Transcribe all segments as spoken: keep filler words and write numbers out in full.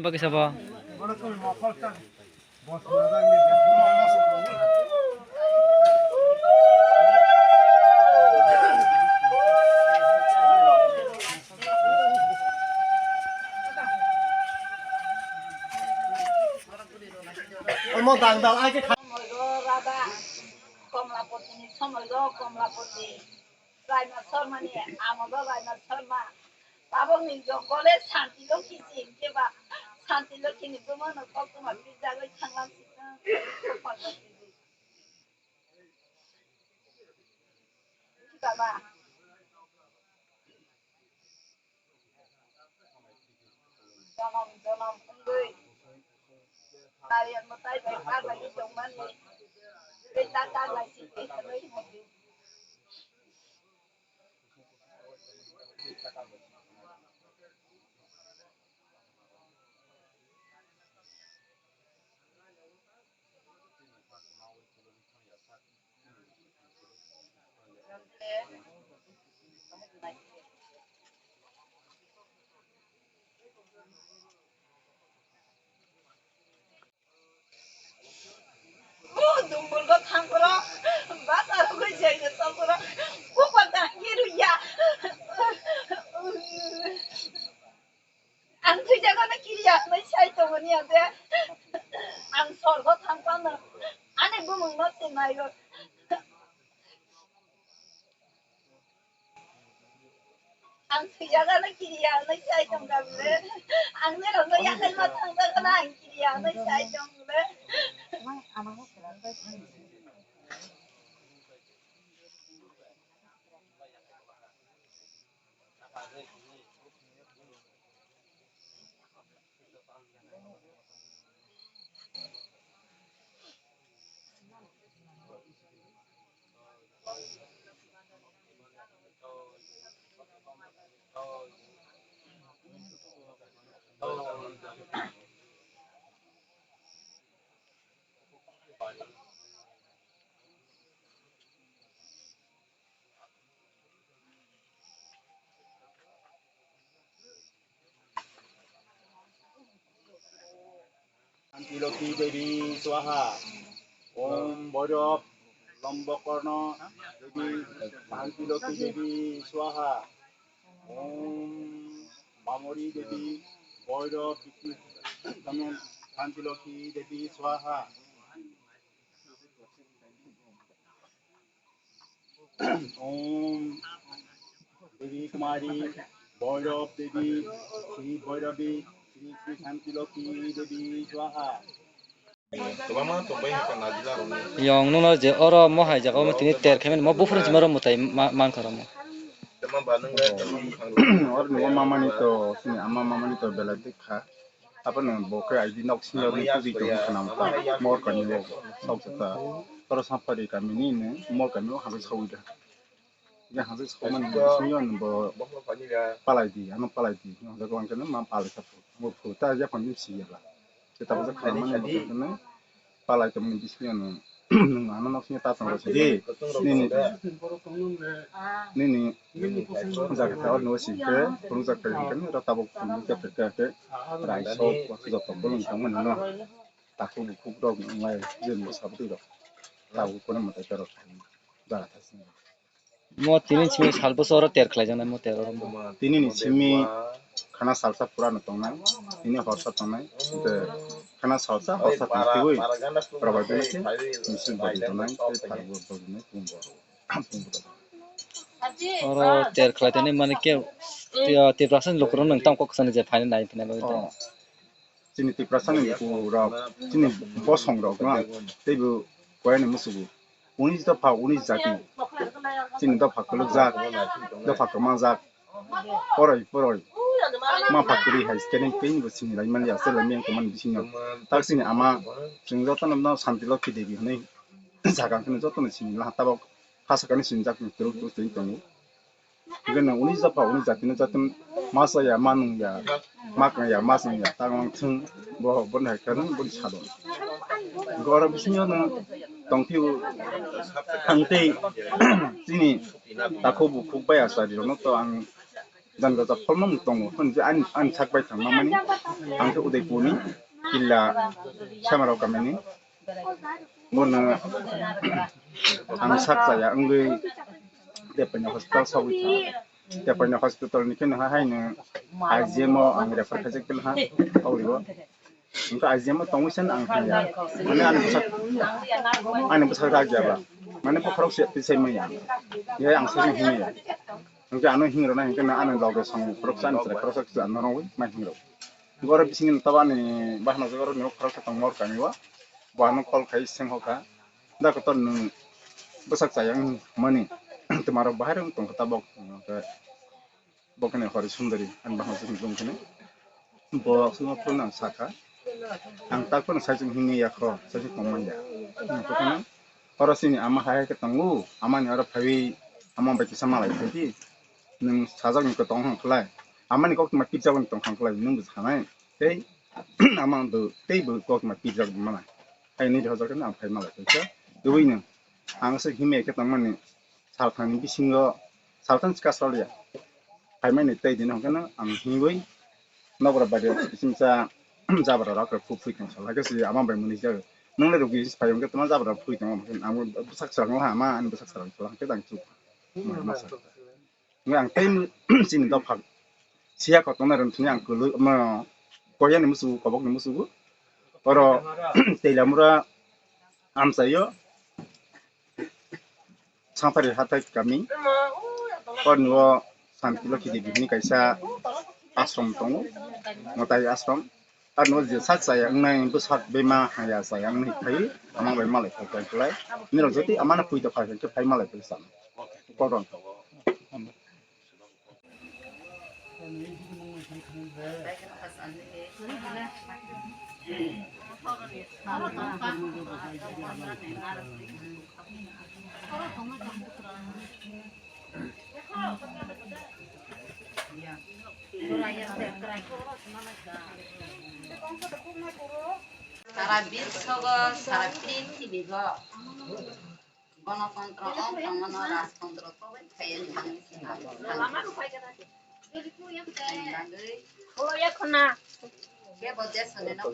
Bagwi sabo. Omo dang dal ai khe kha- Somoigo Radha, Komlapoti ni somoigo Komlapoti. Raima Sharma ni amo do Raima Sharma. Tabok ni jongole Santi Lokhi si hingke ba, Santi Lokhi ni buma no koktwma pijagwi thanglam si. Baba. Jonom jonom wngwi Nariyan mwtai bai kaglaiwi tongmani. Tei ta kaglai si twi hwnwi hwnwi. Dumbulgo thangphro, basa rwgwi jaiga tongphro, bupha kaham khe rwya. Ang thwijagano kiriya hwnwi sai tongoni ade. Ang sorgo thang phano ani bumungno sinaigo. Ang thwijagano kiriya hwnwi sai tongkha bwle. Ang norokno yakhai ma thangjakgano ang kiriya hwnwi sai tong bwle. Santi Lokhi Devi Swaha. Om Bhairab Lombokorno Devi, Santi Lokhi Devi Swaha. Om Bamori Devi, Bhairab Biki, Santi Lokhi Devi Swaha. Om Devi Kumari, Bhairab Devi, Shri Bhairabi, Shri Shri Santi Lokhi Devi Swaha. Yong nungno je oro mohai jaga o tini ter khaimani mo buphuru hinwi maro mwtai ma-, mankha rok mo. Oro nungno mamani to, sini ama mamani to belai bwkha. Abono bo khe aidi nok simi twi tong khna mor kani o sok jata. Toro Sampari kami ni ne mor kani o hangsa sawi da. Ya hangsa sawi mani simi bo palai di, ano palai di. Hangsa ko angkhe ma palai sa. Mo phu ta ya pan si ya la. Kita bo khna mani bo khe palai tongmani bisingo nwng, nwng ano nok sini ta tongo se di. Nini, nini, jaga ta oro nw si khe, phunuk jak phai hwn khe, oro tabuk phunuk jak phai khe, rai sok, joto bolong tongmani no. Takhuk bukhuk rok wnglai, je mwsa bwtwi rok. Tabuk phano mwtai rok jaga ta sini. Mo tini simi sal bwswk oro ter khlai jaknai mo ter oro mo. Tini ni simi khana salsa pura no tongnai, tini horsa tongnai, hwnkhe khana salsa horsa tongtwi rwbai dini khe misi bagi tongnai tei pharbo bagi nai pungbo. Oro ter khlai tani mani khe Tiprasa ni lukurok nwng tamo kok kwchangni je phaina nai phina bagwi tong. Chini Tiprasa ni lukurok, chini bosong rok no teibo koyani musugo. Unis dopha, unis jati. Chini dopha kwlwkjak, dopha kwmanjak. Poroi, poroi. Ma pha kwrwi hai kene tei bo sini lai manya, se lai manya tongmani bisingo. Tak sini ama, chwng jotono no Santi Lokhi Devi hwnwi jaga hwnwi jotono sini laha tabok. Sasakani sinjak ni twrwk twrwk twi tongo. Hingke nang uni japa uni jatino jatin ma chaya, ma nungya, ma kangya, ma chungya, tang wng thung, bo, bo hai khe nang boni salo. Hingke oro bisingo nang tongphio ang tei chini takhuk bukhuk bai achari rokno to ang jani gota pholno tongo, hwnje ani, ani sak bai thangma mani ang khe Udaipurni Killa Semarao kamini. Bono ang sak chaya wngwi Tepaina hospital sogwi thang. Tepaina hospital ni kheno ha haino I G M o ang refer khaijak pil ha, Auribo. Wngkha I G M o tongwi san ang hanya. Mane ani bwsak, ani bwsak rak ya ba. Mane bokhorok se pisai maya. Ya ang sari hini ya. Wngkha ano hingrona hingkhe na ani loge song khoroksa ani chwrai khoroksa kisa norongwi ma hingrok. Goro bisingni tabo ani bahno goro ni khoroksa tong mor kami o. Bo ano call khai seng hoka. Da kotor nwng bwsak chaya wng mani. Twmarok bahai rok tongkha tabok. Bo khe Hori Sundari ani bahno se tong khe. Bo swngo phone ang sakha. Ang tak phano sai chwng himni ya kho, sai chwng tong man ya. Ang khe phano oro chini ama hai hai khe tongo, amani oro phaiwi ama bai kisa malai khaidi. Nwng sajak ni khe tong hwn khlai. Amani kok ma pizza bai tong hwn khlai, nwng bwsa nai. Tei ama do tei bo kok ma pizza bai mana. Hai ni hojar khe ang phai malai khaisa. Tubui nwng ang se himya khe tong mani. Salthangni bisingo salthang chika sal ya. Phaimani tei dino hwnkhe no ang himwi nokra bari kisimsa jabra rok rok phu phui tong sal hakhe se ama bai mwnwi jago. Nwngle rok gis phai hwnkhe tama jabra rok phui tong hwnkhe ang bwsak swrang ha ma ani bwsak swrang sal hwnkhe ang chuk. Nang tei chini dophak siya kotorna rwng thani ang kwlwi ma koyani musugo kobokni musugo oro teilamura amchaio. Sangpari hathai kami. Korni o Santi Lokhi Devi hwnwi kaisa ashram tongo, Matai ashram. Ar no je sak chaya wngnai bwsak bema haya chaya wngni khai amang bai malai khai khai khlai. Nirok joti amano pui tokha khai phai malai phai sam. Koron. Sara biswo go, sara prithibi go. Gonotontro wng tongmano rajtontro tobwi phaiya hinwi se abo bagwi kebo desonino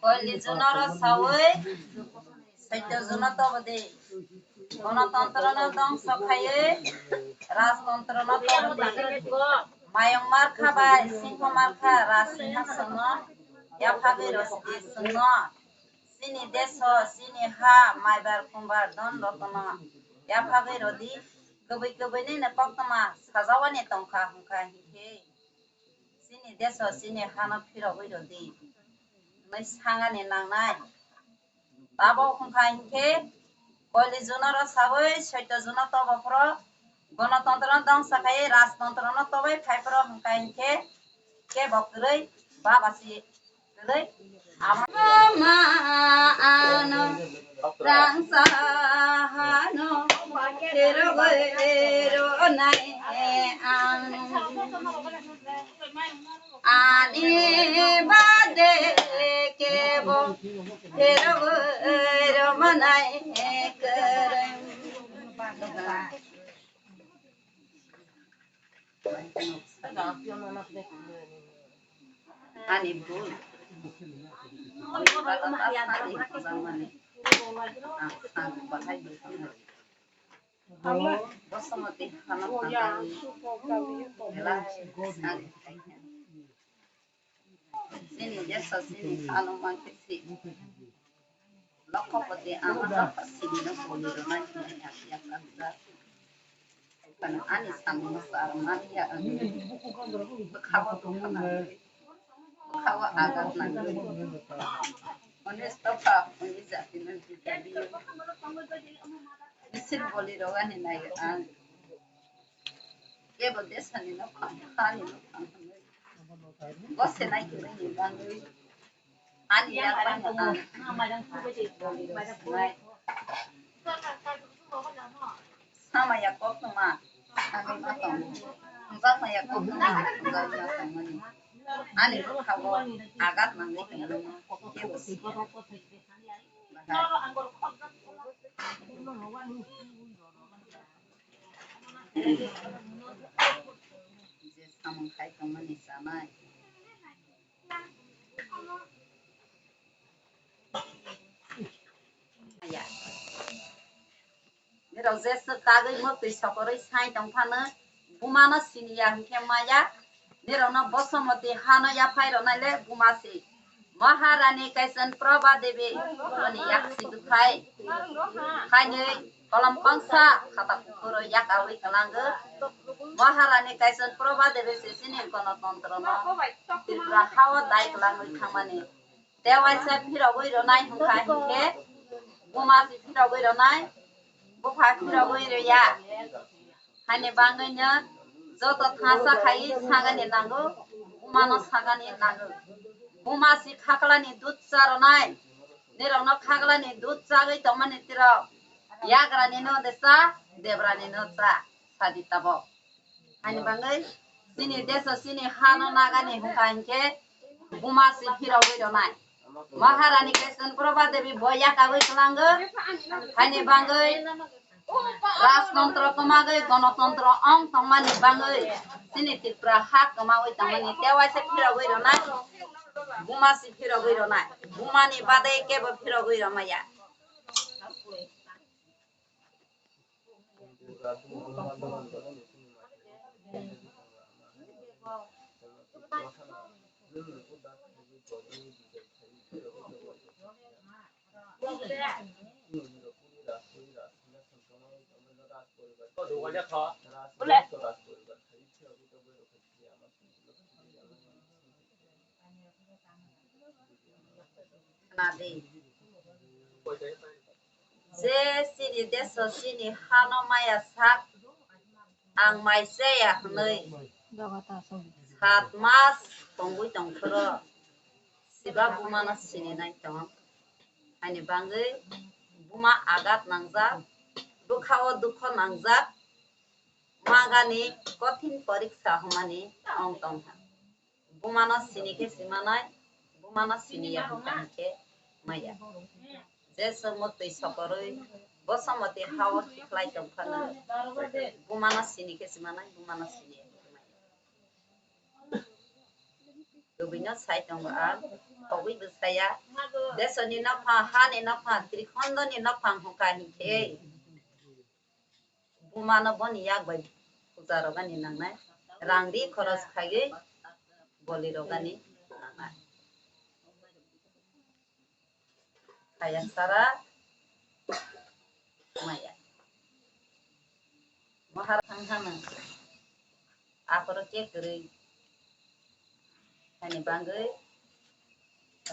Koili junoro sawi soito juno tobodi. Gonotontrono dongso khaiwi rajtontrono tobodi. Mayung markha bai singho markha raj singhasono yaphagwi rwdi chwngno. Chini deso, chini ha, maibar khumbar don rotno yaphagwi rwdi. Kwbwi kwbwinino koktwma sajawani tongkha hwnkha hinkhe. Chini deso chini hano phirogwi rwdi hwnwi sangani nangnai. Tabok wngkha hinkhe koili junoro sawi soito juno tobo phoro Gonotontro no dongsa khai rajtontro no tobai phai phro hwnkha hinkhe kebo kwrwi baba si kwrwi ama. Ma ano rangsa hano kerogoi ronai ang. Ani bade kebo phirogwi rwmani kwrwng. Ani bul. Ang bahai bwkhano. Bosomoti hano pangkang relax. Chini deso chini hano mankhe si. Lokhopoti ama hapha sini no boli rwnai hinwi ang yakarjak. Ani samung no char manya ang. Bwkhao dukha nangwi. Bwkhao agat nangwi. Hwnwi stopha hwnwi jati no jitadi. Misil boli rwani nai ang. Kebo desani no phang, hani no phang hwnwi. Gose nai kwrwini bangwi. Ani yak bangma ang. Boli rw sinai. Sama ya koktwma. Ani ma tong. Hwnjakma ya koktwma. Hwnjakma tongmani. Ani bwkhao agat nangwi tongmani. Kebo siya. Bahai. Je samung khai tongmani chanai. Ya. Nirok je swk kagwi mwktwi sokorwi sai tong phano, buma no sini ya hinkhe maya. Nirok no Bosomoti hano yaphai rwnai le buma si. Maharani Kanchan Prabha Devi boni yak si dukhai. Khainwi kolom kongsa khata kuphuru yakawi kwlango. Maharani Kanchan Prabha Devi se chini gonotontro no Tripura hao dai kwlangwi thangmani. Tewaisa phirogwi rwnai hwnkha hinkhe buma si phirogwi rwnai, bupha phirogwi rwya. Haini bagwino joto thangsa khai sagani nango, bumano sagani nango. Buma si khaklani dud cha rwnai, nirokno khaklani dud chagwi tongmani tirok yagrani no de cha, debrani no cha, sadi tabok. Haini bagwi chini deso chini hano nagani hwnkha hinkhe buma si phirogwi rwnai. Maharani Kanchan Prabha Devi bo yakagwi kwlango. Haini bagwi rajtontro kwmagwi gonotontro ong tongmani bagwi chini Tripura ha kwmawi tongmani tewaisa phirogwi rwnai. Buma si phirogwi rwnai. Bumani bade kebo phirogwi rwmaya. Khwnadi. Je chini deso chini hano maya sak, ang mai chaya hwnwi sat mas tongwi tongphuru siba bumano sini nai tong. Haini bagwi buma agat nangjak, bwkhao dukho nangjak, magani kothin poriksa hwnmani ong tongkha. Bumano sini khe simanai, bumano sini ya hwnkha hinkhe maya. Je chwng mwktwi sokorwi Bosomoti hao khiklai tongphano, bumano sini khe simanai, bumano sini ya hwnkha maya. Tubui no sai tongo ang, kogwi bwsaya, desoni nophang, hani nophang, trikhondoni nophang hwnkha hinkhe. Bumano boni yak bai puja rogani nangnai, rang ri khoros khaiwi boli rogani nangnai. Kaya sara maya. Mahar thang hano aphuru khe kwrwi hani bagwi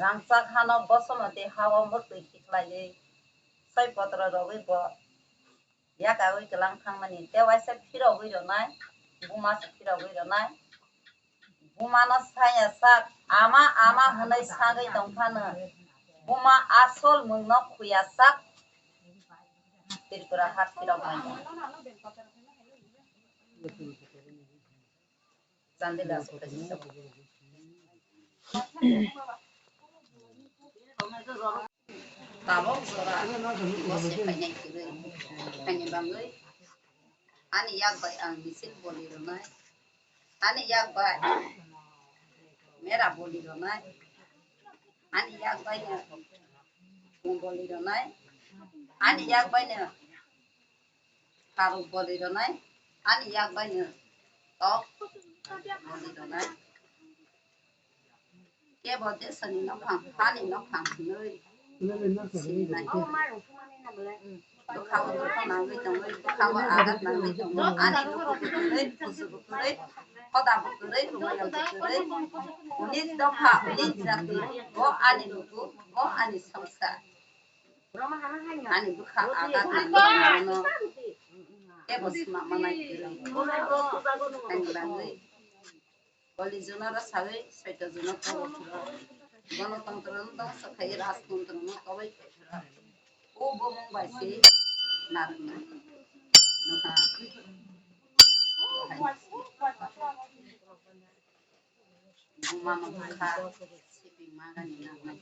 rangchak hano Bosomoti hao mwtwi khiklaiwi soi potro rogwi bo Yakaui kwlang thangmani, tei waisa phirogwi rwnai, buma se phirogwi rwnai. Bumano saya sak, "Ama, ama," hwnwi sagwi tongphano, buma asol mungno khuya sak, Tripura ha phirogwi. Chandila aswk khe tabok jora bose phainai kwrwi. Phaini bagwi ani yak bai ang misil boli rwnai, ani yak bai mera boli rwnai, ani yak bai no boli rwnai, ani yak bai no Kharok boli rwnai, ani yak bai no tok boli rwnai. Kebo desani nokhang, hani nokhang hinwi sinai. Bwkhao dukha nangwi tongwi, bwkhao agat nangwi tongwi, ani luku bo kwrwi, kusu bo kwrwi, hoda bo kwrwi, rumayal bo kwrwi. Unis dopha, unis jati, bo ani luku, bo ani swngchar. Ani bwkha agat nangwi tongmano tebo swnam manai kwrwi. Ani bagwi koli jona rw sawi soito jona kobo phuru. Ganatantro no dongso khai rajtantro no kobai khai phuru. O bumung bai se narwknai. Nokha. Buma no bwkha sipi magani nangnai.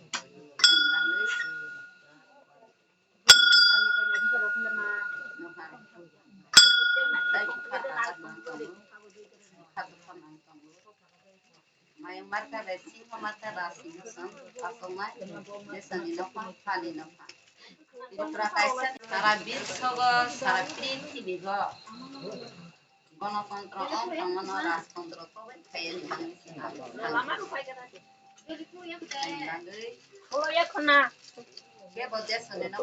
Ani bagwi nokha. Tei bwkha agat nang tongo. Bwkha dukha nang tongo. Mayung marka bai singho marka ba singho song asongnai. Desani nokha, phani nokha. Tripura kaisa sara biswogo, sara prithibigo. Ganatantro wng tongmano rajtantro kobai phaiya ni bagwi se ang sani. Ani bagwi kebo desonino